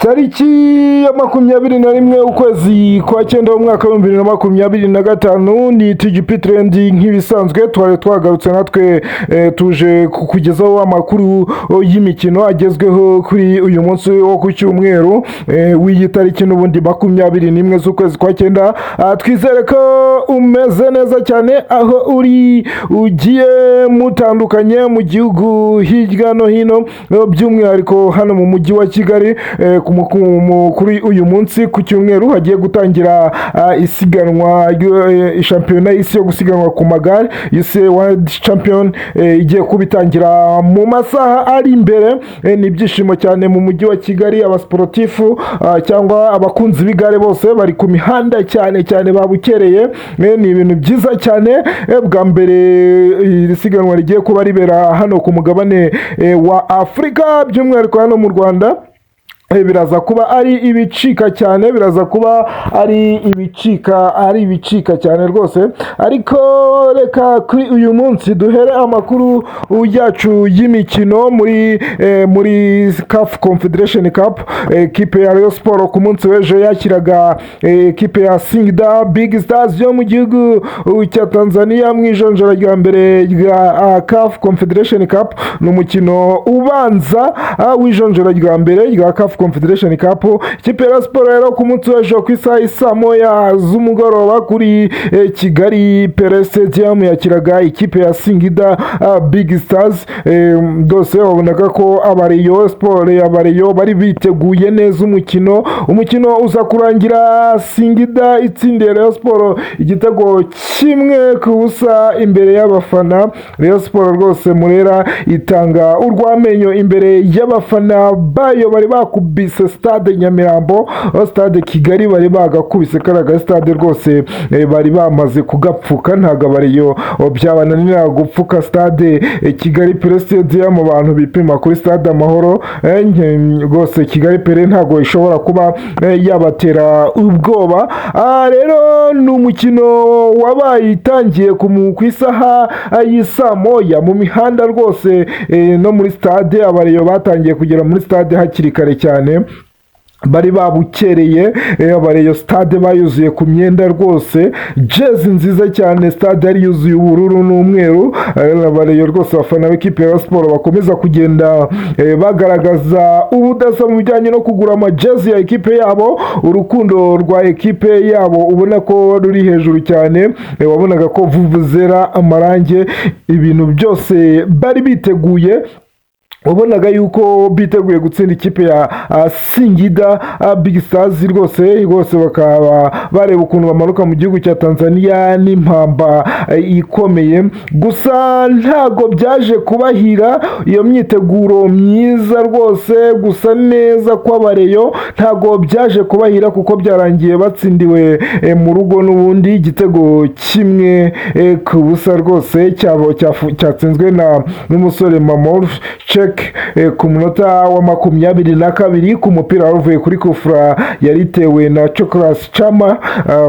Tariki ya 21 ukwezi kwa cyenda, umwaka wa 2025, ni TGP Trending. Nk'ibisanzwe twari twagarutse natwe, tuje kukugezaho amakuru y'imikino agezweho kuri uyu munsi wo ku cyumweru, w'iyi tariki n'ubundi 21 z'ukwezi kwa cyenda. Twizere ko umeze neza cyane aho uri ugiye mutandukanye mu gihugu hirya no hino, by'umwihariko hano mu mujyi wa Kigali. Kuri uyu munsi ku cyumweru hagiye gutangira isiganwa, shampiyona y'isi yo gusiganwa ku magare, UCI World Champion, igiye kuba itangira mu masaha ari imbere. Ni ibyishimo cyane mu mujyi wa Kigali. Abasiporutifu cyangwa abakunzi b'igare bose bari ku mihanda cyane cyane babukereye. Ni ibintu byiza cyane. Bwa mbere iri siganwa rigiye kuba ribera hano ku mugabane wa Afurika, by'umwihariko hano mu Rwanda. Biraza kuba ari ibicika cyane, biraza kuba ari ibicika cyane rwose. Ariko reka kuri uyu munsi duhere amakuru yacu y'imikino muri CAF Confederation Cup. Ekipe ya Rayon Sport ku munsi w'ejo yakiraga ekipe ya Singida Big Stars yo mu gihugu cya Tanzania mu ijonjora rya mbere rya CAF Confederation Cup. Ni umukino ubanza w'ijonjora rya mbere rya CAF Confederation Cup. Ikipe ya Rayon Sport rero ku munsi w'ejo ku isaha isa moya z'umugoroba kuri Kigali Pele Stadium yakiraga ikipe ya Singida Big Stars. Rwose wabonaga ko aba Rayon Sport, aba Rayon bari biteguye neza umukino. Umukino uza kurangira Singida itsindiye Rayon Sport igitego 1-0 imbere y'abafana. Rayon Sport rwose Murera itanga urw'amenyo imbere y'abafana bayo. Bari bakubise stade Nyamirambo, aho stade Kigali bari bagakubise kariya stade rwose, bari bamaze kugapfuka. Ntabwo aba Rayon byabananira gupfuka stade Kigali Pele Stadium. Mu bantu bipima kuri stade Amahoro, rwose Kigali Pele ntabwo ishobora kuba yabatera ubwoba. Rero ni umukino wabaye itangiye ku isaha y'isaa moya mu mihanda rwose, no muri stade. Aba Rayon batangiye kugera muri stade hakiri kare cyane, bari babukereye. Aba Rayon stade bayuzuye ku myenda rwose, jezi nziza cyane, stade yari yuzuye ubururu n'umweru. Aba Rayon rwose, abafana b'ikipe ya siporo bakomeza kugenda bagaragaza ubudasa mu bijyanye no kugura amajezi ya ekipe yabo. Urukundo rwa ekipe yabo ubona ko ruri hejuru cyane. Wabonaga ko vuvuzera, amarange, ibintu byose bari biteguye, wabonaga yuko biteguye gutsinda ikipe ya Singida Big Stars rwose. Rwose bakaba bareba ukuntu bamanuka mu gihugu cya Tanzania n'impamba ikomeye. Gusa ntago byaje kubahira iyo myiteguro myiza rwose, gusa neza kw'aba Rayon ntago byaje kubahira, kuko byarangiye batsindiwe mu rugo n'ubundi igitego 1-0 rwose, cyabo cyatsinzwe na n'umusore Mamor Chek ku munota wa 22, ku mupira wari uvuye kuri kufura yari itewe na Chocolas Chama.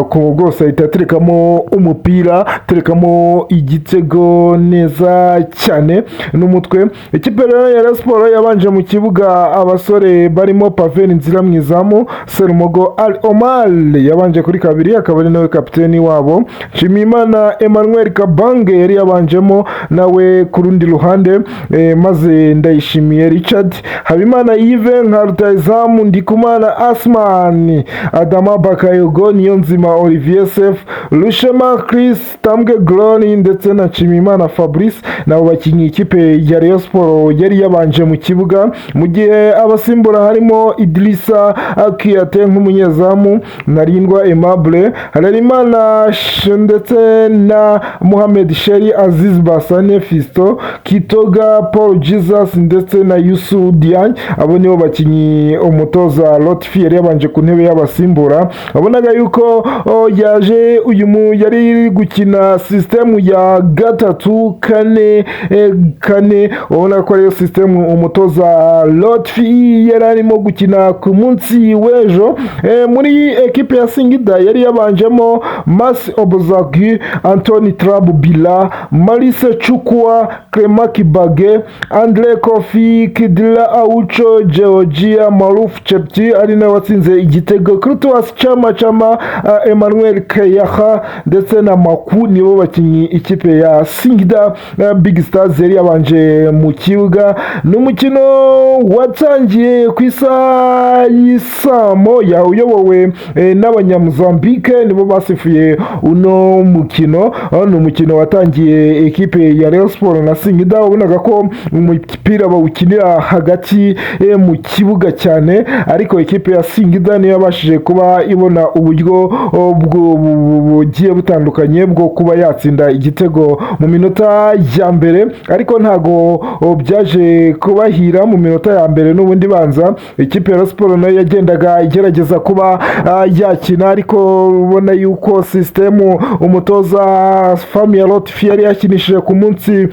Ku rwose ahita aterekamo umupira, aterekamo igitego neza cyane n'umutwe. Ikipe rero ya Rayon Sport yabanje mu kibuga abasore barimo Pavel Nzira mu izamu, Serumogo Al Omar yabanje kuri kabiri, akaba ari nawe kapiteni wabo. Nshimiyimana Emmanuel Kabange yari yabanjemo nawe ku rundi ruhande, maze Ndayishimiye Richard, Habimana Yves nka rutahizamu, Ndikumana Asman, Adama Bakayogo, Niyonzima Olivier Sef, Rushema Chris, Tambwe Glory ndetse na Nshimiyimana Fabrice, nabo bakinnyi ikipe ya Rayon Sport yari yabanje mu kibuga, mu gihe abasimbura harimo Idrissa Kiyate nk'umunyezamu, Ntarindwa Aimable, Harerimana ndetse na Mohamed Sheri, Aziz Basane, Fisto Kitoga, Paul Jesus ndetse na Yusu Diagne. Abo nibo bakinnyi umutoza Lotfi yari yabanje ku ntebe y'abasimbura. Wabonaga yuko yaje uyu mu yari gukina sisitemu ya 3-4-4. Ubona ko ariyo sisitemu umutoza Lotfi yari arimo gukina ku munsi w'ejo. Muri ekipe ya Singida yari yabanjemo Masi Obozagi, Anthony Trabu Bila, Marise Chukwa, Clement Kibage, Andre Kofi Kofi Kidila, Aucho, Georgia, Maruf Chepti ari nawe watsinze igitego, Clatous Chama Chama, Emmanuel Kayaha ndetse na Maku nibo bakinnyi ikipe ya Singida Big Stars yari yabanje mu kibuga. Ni umukino watangiye ku isaha y'isamo, uyobowe n'Abanyamuzambike, nibo basifuye uno mukino. Ni umukino watangiye ekipe ya Rayon Sport na Singida wabonaga ko umupira bawukinira hagati mu kibuga cyane, ariko ekipe ya Singida niyo yabashije kuba ibona uburyo bugiye butandukanye bwo kuba yatsinda igitego mu minota ya mbere, ariko ntago byaje kubahira mu minota ya mbere. N'ubundi banza ikipe ya Rayon Sport nayo yagendaga igerageza kuba yakina, ariko ubona yuko sisitemu umutoza Afahmia Lotfi yari yakinishije ku munsi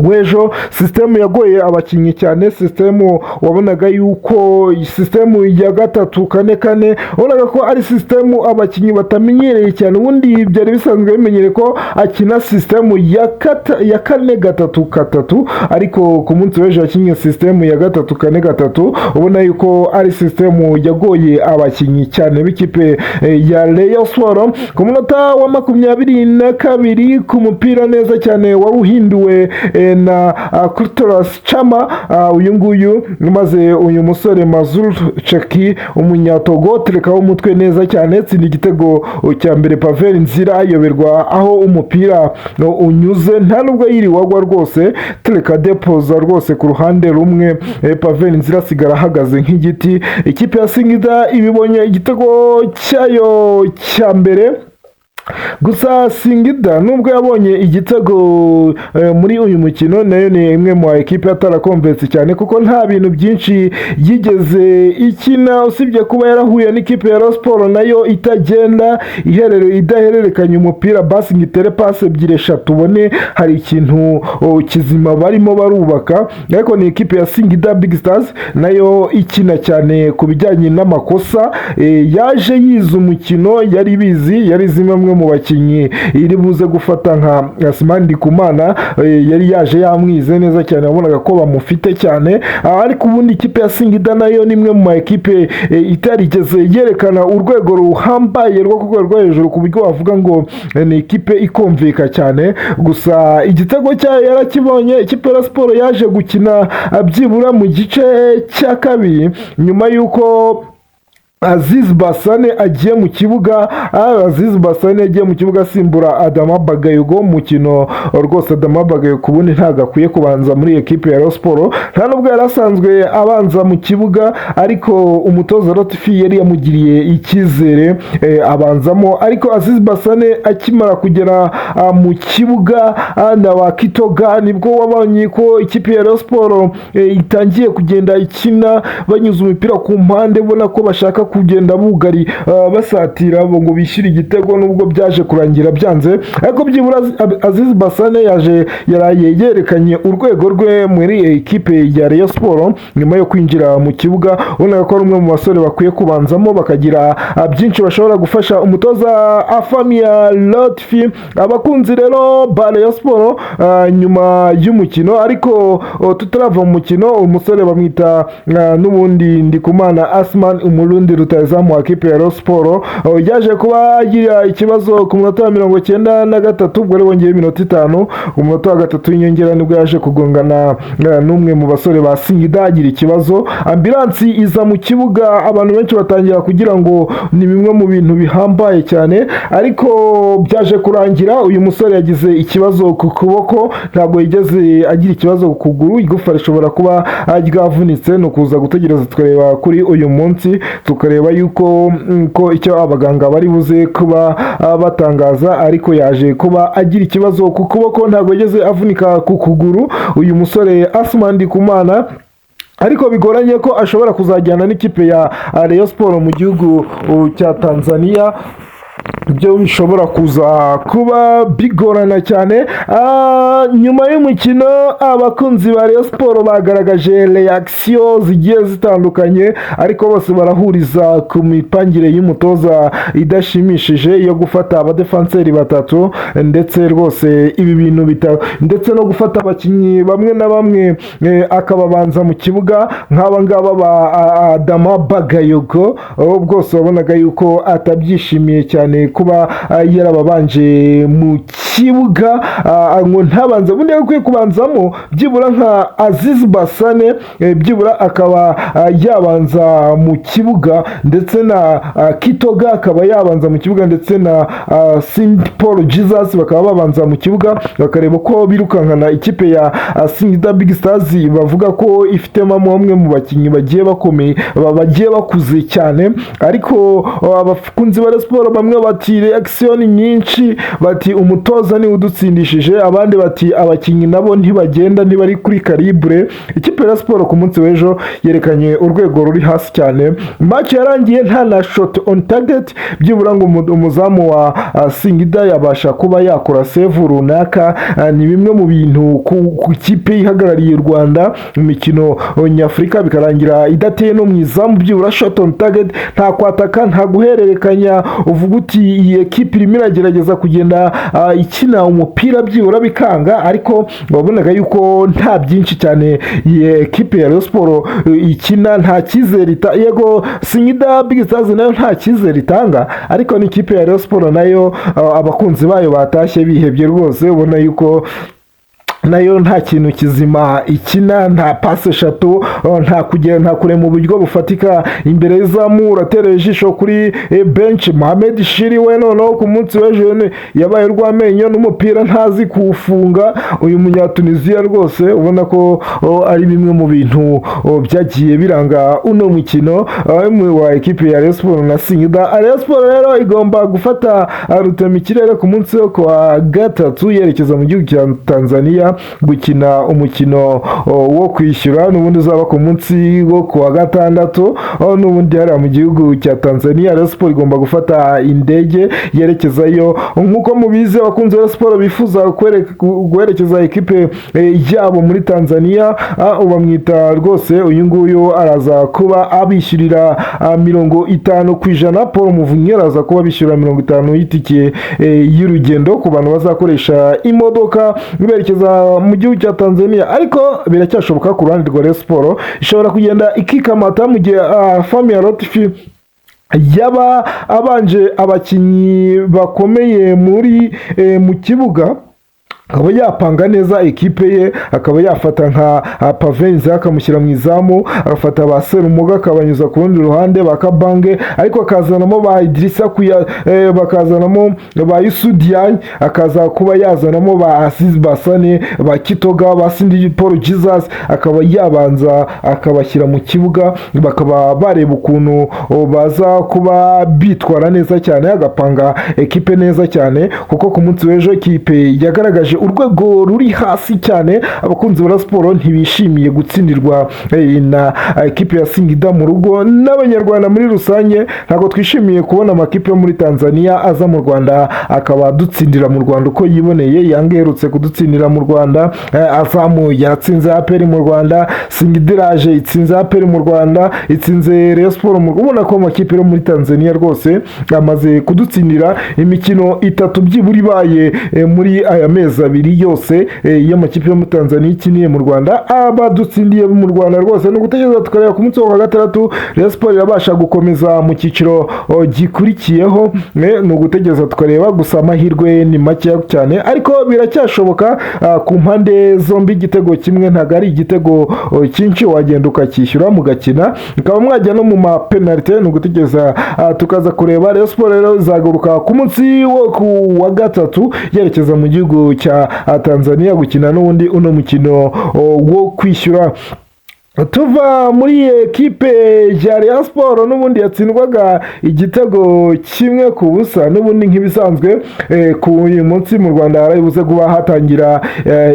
w'ejo, sisitemu yagoye abakinnyi cyane. Sisitemu wabonaga yuko sisitemu ya 3-4-4, wabonaga ko ari sisitemu abakinnyi batamenyereye cyane. Ubundi byari bisanzwe bimenyereye ko akina sisitemu ya 4-3-3, ariko ku munsi w'ejo yakinnye sisitemu ya 3-4-3, ubona yuko ari sisitemu yagoye abakinnyi cyane b'ikipe ya Rayon Sport. Ku munota wa 22, ku mupira neza cyane wari uhinduwe na Clatous Chama, uyu nguyu, maze uyu musore Mazur Cheki, umunyatogo, terekaho umutwe neza cyane, tsinda igitego cya mbere. Pavel Nzira ayoberwa aho umupira unyuze, nta nubwo yiriwe agwa rwose, tereka depoza rwose ku ruhande rumwe, Pavel Nzira asigara ahagaze nk'igiti. Ikipe ya Singida ibibonye igitego cyayo cya mbere. Gusa Singida nubwo yabonye igitego muri uyu mukino, nayo ni imwe mu ekipe atarakomvetse cyane, kuko nta bintu byinshi yigeze ikina, usibye kuba yarahuye n'ikipe ya Rayon Sport nayo itagenda idahererekanya umupira, basi ngo itere pasi ebyiri eshatu ubone hari ikintu kizima barimo barubaka. Ariko ni ikipe ya Singida Big Stars nayo ikina cyane ku bijyanye n'amakosa, yaje yize umukino, yari bizi, yari zimwe mu bakinnyi iri buze gufata nka Asmani Ndikumana, yari yaje yamwize neza cyane, wabonaga ko bamufite cyane. Ariko ubundi ikipe ya Singida nayo ni imwe mu ma ekipe itarigeze yerekana urwego ruhambaye rwo ku rwego rwo hejuru ku buryo wavuga ngo ni ikipe ikomvika cyane. Gusa igitego cyayo yarakibonye. Ikipe ya Siporo yaje gukina byibura mu gice cya kabiri nyuma y'uko Aziz Basane agiye mu kibuga. Aziz Basane agiye mu kibuga asimbura Adama Bagayogo. Umukino rwose Adama Bagayogo ubundi ntabwo akwiye kubanza muri ekipe ya Rayon Sport, nta nubwo yari asanzwe abanza mu kibuga, ariko umutoza Lotfi yari yamugiriye icyizere, abanzamo. Ariko Aziz Basane akimara kugera mu kibuga na ba Kitoga, nibwo wabonye ko ikipe ya Rayon Sport itangiye kugenda ikina banyuze umupira ku mpande, ubona ko bashaka kugenda bugari, basatira ngo bishyure igitego, nubwo byaje kurangira byanze. Ariko byibura Aziz Basane yaje yaraye yerekanye urwego rwe muri ekipe ya Rayon Sport nyuma yo kwinjira mu kibuga, ubona ko ari umwe mu basore bakwiye kubanzamo bakagira byinshi bashobora gufasha umutoza Afahmia Lotfi. Abakunzi rero ba Rayon Sport, nyuma y'umukino, ariko tutarava mu mukino, umusore bamwita n'ubundi Ndikumana Asman, Umurundi rutahizamu wa kipe ya Rayon Sport, yaje kuba agira ikibazo ku munota wa 93. Ubwo rero bongeye iminota 5, umunota wa gatatu w'inyongera, nibwo yaje kugongana n'umwe mu basore ba Singida, agira ikibazo, ambilansi iza mu kibuga, abantu benshi batangira kugira ngo ni bimwe mu bintu bihambaye cyane, ariko byaje kurangira uyu musore yagize ikibazo ku kuboko, ntabwo yigeze agira ikibazo ku kuguru, igufa rishobora kuba ryavunitse. Ni ukuza gutegereza tukareba kuri uyu munsi, tukareba yuko ko icyo abaganga bari buze kuba batangaza, ariko yaje kuba agira ikibazo ku kuboko, ntabwo yigeze avunika ku kuguru uyu musore Asman Ndikumana, ariko bigoranye ko ashobora kuzajyana n'ikipe ya Rayon Sport mu gihugu cya Tanzania. Ibyo bishobora kuza kuba bigorana cyane. Nyuma y'umukino abakunzi ba Rayon Sport bagaragaje reaction zigiye zitandukanye, ariko bose barahuriza ku mipangire y'umutoza idashimishije yo gufata abadefanseri batatu, ndetse rwose ibi bintu bita ndetse no gufata abakinnyi bamwe na bamwe akababanza mu kibuga nk'aba ngaba ba Adama Bagayogo, aho bwose wabonaga yuko atabyishimiye cyane kuba yarababanje mu kibuga, ngo ntabanze. Ubundi yakwiye kubanzamo byibura nka Aziz Basane, byibura akaba yabanza mu kibuga, ndetse na Kitoga akaba yabanza mu kibuga, ndetse na St Paul Jesus bakaba babanza mu kibuga, bakareba uko birukankana ikipe ya Singida Big Stars, bavuga ko ifitemo bamwe mu bakinnyi bagiye bakomeye, bagiye bakuze cyane. Ariko abakunzi ba Rayon Sport bamwe bati reaction nyinshi, bati umutoza niwe udutsindishije, abandi bati abakinnyi nabo ntibagenda, ntibari kuri calibre. Ikipe ya Sport ku munsi w'ejo yerekanye urwego ruri hasi cyane. Match yarangiye nta na shot on target, byibura ngo umuzamu wa Singida yabasha kuba yakora save runaka. Ni bimwe mu bintu ku kipe ihagarariye u Rwanda mu mikino nyafurika, bikarangira idateye no mu izamu byibura shot on target, nta kwataka, nta guhererekanya, uvuga uti iyi ekipe irimo iragerageza kugenda ikina umupira byibura bikanga. Ariko wabonaga yuko nta byinshi cyane iyi ekipe ya Rayon Sport ikina, nta cyizere yego Singida Big Stars nayo nta cyizere itanga, ariko n'ikipe ya Rayon Sport nayo abakunzi bayo batashye bihebye rwose. Ubona yuko nayo nta kintu kizima ikina, nta pasi eshatu, oh, nta kugera, nta kurema uburyo bufatika imbere y'izamu. Uratereye ijisho kuri bench, Mohamed Shiri we noneho ku munsi w'ejo yabaye urw'amenyo n'umupira ntazi kuwufunga, uyu Munyatuniziya rwose. Ubona ko ari bimwe mu bintu byagiye biranga uno mukino wa ekipe ya Rayon Sport na Singida. Rayon Sport rero igomba gufata rutemikirere ku munsi wo kuwa gatatu, yerekeza mu gihugu cya Tanzania gukina umukino wo kwishyura, n'ubundi uzaba ku munsi wo kuwa gatandatu, aho n'ubundi hariya mu gihugu cya Tanzania Rayon Sport igomba gufata indege yerekezayo. Nk'uko mubizi, abakunzi ba Rayon Sport bifuza guherekeza ekipe yabo muri Tanzania, bamwita rwose uyu nguyu araza kuba abishyurira 50%. Paul Muvunyi araza kuba abishyurira 50 y'itike y'urugendo ku bantu bazakoresha imodoka berekeza mu gihugu cya Tanzania. Ariko biracyashoboka ku ruhande rwa Rayon Sport, ishobora kugenda ikikamata mu gihe Afhamia Lotfi yaba abanje abakinnyi bakomeye muri mu kibuga, akaba yapanga neza ekipe ye, akaba yafata nka Pavenzi akamushyira mu izamu, agafata ba Serumuga akabanyuza ku rundi ruhande, ba Kabange, ariko akazanamo ba Idirisa kuya, bakazanamo ba Yusudiyayi, akaza kuba yazanamo ba Aziz Basane, ba Kitoga, ba Sindi Paul Jesus, akaba yabanza akabashyira mu kibuga, bakaba bareba ukuntu baza kuba bitwara neza cyane, agapanga ekipe neza cyane, kuko ku munsi w'ejo ekipe yagaragaje urwego ruri hasi cyane. Abakunzi ba siporo ntibishimiye gutsindirwa na ekipe ya Singida mu rugo, n'Abanyarwanda muri rusange ntabwo twishimiye kubona amakipe yo muri Tanzania aza mu Rwanda akaba adutsindira mu Rwanda uko yiboneye. Yanga iherutse kudutsindira mu Rwanda, Azamu yatsinze APR mu Rwanda, Singida iraje itsinze APR mu Rwanda, itsinze Rayon Sport mu Rwanda. Ubona ko amakipe yo muri Tanzania rwose amaze kudutsindira imikino itatu byibura ibaye muri aya mezi 2 yose y'amakipe yo muri Tanzania ikiniye mu Rwanda, abadutsindiye mu Rwanda rwose. Ni ugutegereza tukareba ku munsi wa gatandatu Rayon Sport irabasha gukomeza mu cyiciro gikurikiyeho. Ni ugutegereza tukareba, gusa amahirwe ni makeya cyane, ariko biracyashoboka ku mpande zombi. Igitego kimwe ntabwo ari igitego cyinshi, wagenda ukacyishyura mugakina, mukaba mwajya no mu mapenalite. Ni ugutegereza tukaza kureba. Rayon Sport rero izagaruka ku munsi wo ku wa gatatu yerekeza mu gihugu cya Tanzania gukina n'ubundi uno mukino wo kwishyura. Tuva muri ekipe ya Rayon Sport n'ubundi yatsindwaga igitego 1-0 n'ubundi nk'ibisanzwe. Ku uyu munsi mu Rwanda harabuze kuba hatangira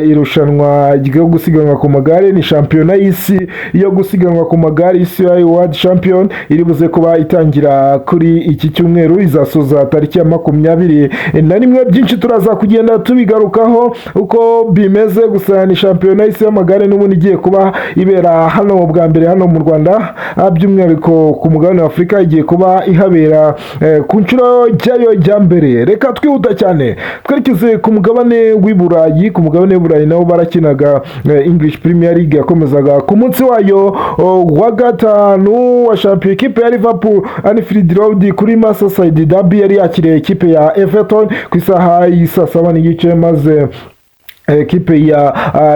irushanwa ryo gusiganwa ku magare. Ni shampiyona y'isi yo gusiganwa ku magare, isi World Champion, iri buze kuba itangira kuri iki cyumweru, izasoza tariki ya 21. Byinshi turaza kugenda tubigarukaho uko bimeze. Gusa ni shampiyona y'isi y'amagare n'ubundi igiye kuba ibera hano bwa mbere hano mu Rwanda, by'umwihariko ku mugabane wa Afurika igiye kuba ihabera ku nshuro jyayo jya mbere. Reka twihuta cyane twerekeze ku mugabane w'i Burayi. Ku mugabane w'i Burayi nabo barakinaga, English Premier League yakomezaga ku munsi wayo wa gatanu wa shampiyona. Ikipe ya Liverpool, Anfield Road, kuri Merseyside Derby, yari yakiriye ikipe ya Everton ku isaha y'i 7:30, maze ekipe ya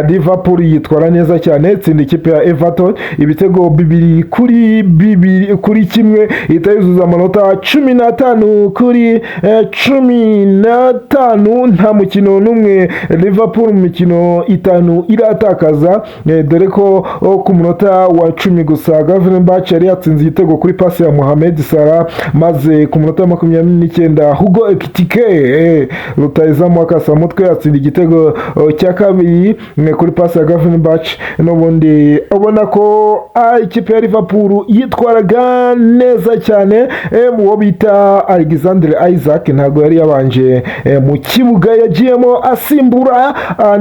Liverpool yitwara neza cyane, itsinda ikipe ya Everton ibitego 2-2 kuri 1, ihita yuzuza amanota 15 kuri 15. Nta mukino n'umwe Liverpool mu mikino itanu iratakaza, dore ko ku munota wa 10 gusa Gravenberch yari yatsinze igitego kuri pasi ya Mohamed Salah, maze ku munota wa 29 Hugo Ekitike, rutahizamu w'akasamutwe, yatsinda igitego cya kabiri kuri pasi ya Gravenberch. N'ubundi ubona ko ikipe ya Liverpool yitwaraga neza cyane. Uwo bita Alexander Isak ntabwo yari yabanje mu kibuga, yagiyemo asimbura,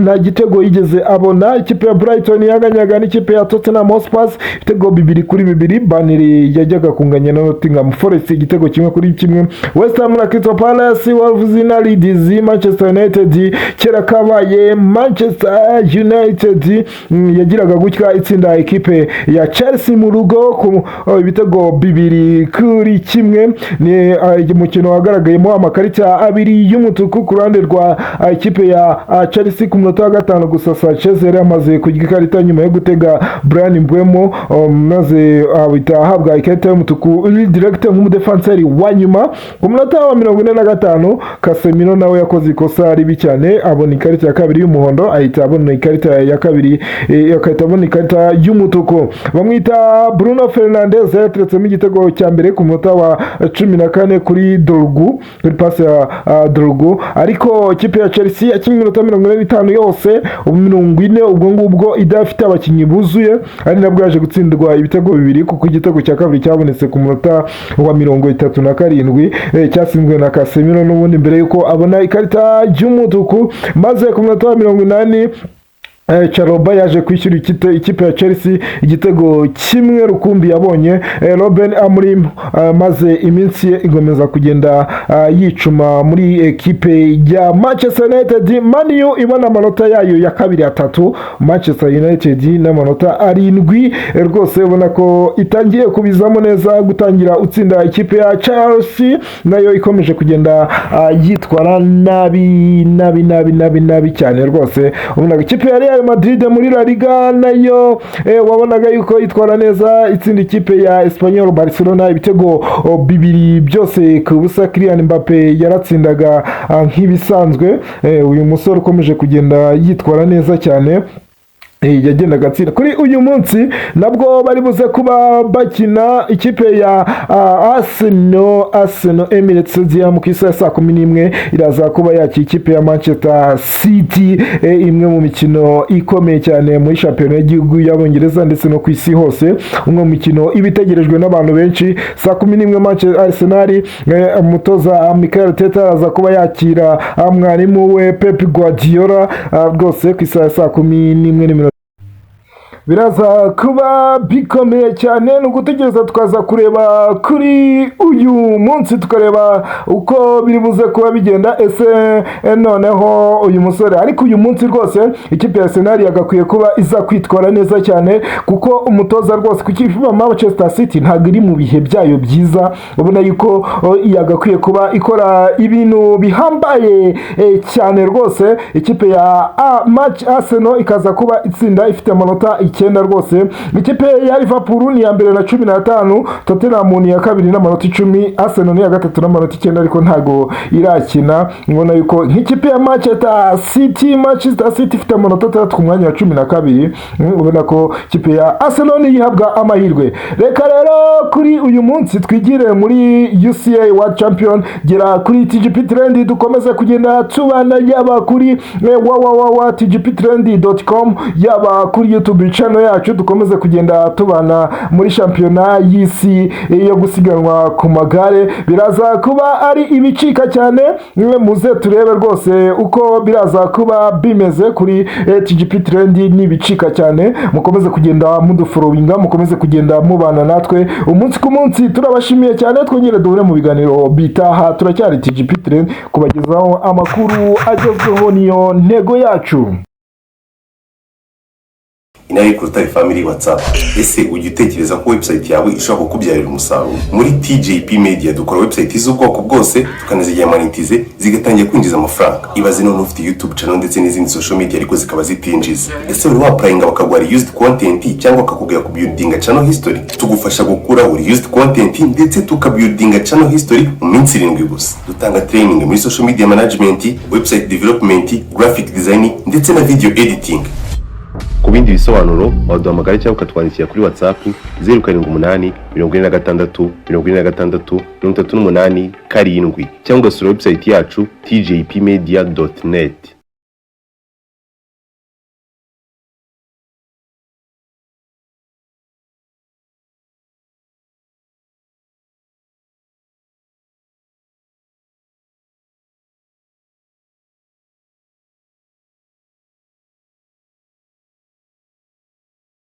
nta gitego yigeze abona. Ikipe ya Brighton yanganyaga n'ikipe ya Tottenham Hotspur ibitego 2-2. Burnley yajyaga kunganya na Nottingham Forest igitego 1-1. West Ham na Crystal Palace, Wolves na Leeds, Manchester United, kera kabaye Manchester United yagiraga gutya itsinda ikipe ya Chelsea mu rugo ku ibitego 2-1. Ni umukino wagaragayemo amakarita abiri y'umutuku ku ruhande rwa ikipe ya Chelsea. Ku munota wa 5 gusa Sanchez yari yamaze kurya ikarita nyuma yo gutega Bryan Mbeumo, maze ahita ahabwa ikarita y'umutuku direct nk'umudefanseri wa nyuma. Ku munota wa 45 Casemiro nawe yakoze ikosa ribi cyane, abona ikarita ya kabiri y'umuhondo, ahita abona ikarita ya kabiri, agahita abona ikarita y'umutuku. Bamwita Bruno Fernandes yateretsemo igitego cya mbere ku munota wa 14 kuri Dorgu, kuri pasi ya Dorgu. Ariko ikipe ya Chelsea yakinnye iminota 45 yose, 40 ubwo ngubwo idafite abakinnyi buzuye, ari nabwo yaje gutsindwa ibitego bibiri, kuko igitego cya kabiri cyabonetse ku munota wa 37, cyatsinzwe na Casemiro n'ubundi mbere yuko abona ikarita y'umutuku. Maze ku munota wa 80 Chalobah yaje kwishyura ikipe ya Chelsea igitego kimwe rukumbi yabonye. Ruben Amorim, maze iminsi ye igomeza kugenda yicuma muri ekipe ya Manchester United. Man U ibona amanota yayo ya kabiri atatu, Manchester United n'amanota 7. Rwose ubona ko itangiye kubizamo neza, gutangira utsinda ikipe ya Chelsea nayo ikomeje kugenda yitwara nabi nabi nabi nabi nabi cyane rwose. Ubona ikipe ya Real Madrid muri La Liga nayo wabonaga yuko yitwara neza, itsinda ikipe ya Espanyol Barcelona ibitego 2 byose ku busa. Kylian Mbappe yaratsindaga nk'ibisanzwe. Uyu musore ukomeje kugenda yitwara neza cyane, yagendaga atsinda. Kuri uyu munsi nabwo bari buze kuba bakina, ikipe ya Arsenal, Emirates Stadium, ku isaha ya saa 11 iraza kuba yakira ikipe ya Manchester City, imwe mu mikino ikomeye cyane muri shampiyona y'igihugu y'Abongereza ndetse no ku isi hose, umwe mu mikino iba itegerejwe n'abantu benshi. Saa 11 Manchester Arsenal, umutoza Mikel Arteta araza kuba yakira mwarimu we Pep Guardiola. Rwose ku isaha ya saa 11:15 biraza kuba bikomeye cyane. Ni ugutegereza tukaza kureba kuri uyu munsi, tukareba uko biri buze kuba bigenda. Ese noneho uyu musore, ariko uyu munsi rwose ikipe ya Arsenal yagakwiye kuba iza kwitwara neza cyane, kuko umutoza rwose ku ikipe ya Manchester City ntabwo iri mu bihe byayo byiza. Ubona yuko yagakwiye kuba ikora ibintu bihambaye cyane rwose, ikipe ya Arsenal ikaza kuba itsinda ifite amanota 9. 9 rwose. Ikipe ya Liverpool ni iya mbere na 15, Tottenham ni iya kabiri n'amanota 10, Arsenal ni iya gatatu n'amanota 9, ariko ntago irakina. Ubona yuko nk'ikipe ya Manchester City, Manchester City ifite amanota 6 ku mwanya wa 12. Ubona ko ikipe ya Arsenal yihabwa amahirwe. Reka rero kuri uyu munsi twigire muri UCI World Champion. Gera kuri TGP Trend, dukomeze kugenda tubana, yaba kuri www.tgptrend.com, yaba kuri YouTube channel yacu. Dukomeze kugenda tubana muri shampiyona y'isi yo gusiganwa ku magare. Biraza kuba ari ibicika cyane. Mwe muze turebe rwose uko biraza kuba bimeze kuri TGP Trend. Ni ibicika cyane. Mukomeze kugenda mudufollowinga, mukomeze kugenda mubana natwe umunsi ku munsi. Turabashimiye cyane. Twongere duhure mu biganiro bitaha. Turacyari TGP Trend, kubagezaho amakuru agezweho niyo ntego yacu. Inari ku Rutare Family WhatsApp. Ese ujya utekereza ko website yawe ishobora kukubyarira umusaruro? Muri TJP Media dukora website z'ubwoko bwose, tukanazigira monetize, zigatangira kwinjiza amafaranga. Ibaze none ufite YouTube channel ndetse n'izindi social media, ariko zikaba zitinjiza. Ese wari waapplyinga bakaguha reused content, cyangwa bakakubwira kubuildinga channel history? Tugufasha gukuraho reused content ndetse tukabuildinga channel history mu minsi 7 gusa. Dutanga training muri social media management, website development, graphic design ndetse na video editing. Ku bindi bisobanuro waduhamagara cyangwa ukatwandikira kuri WhatsApp 0784646887 cyangwa ugasura website yacu tjpmedia.net.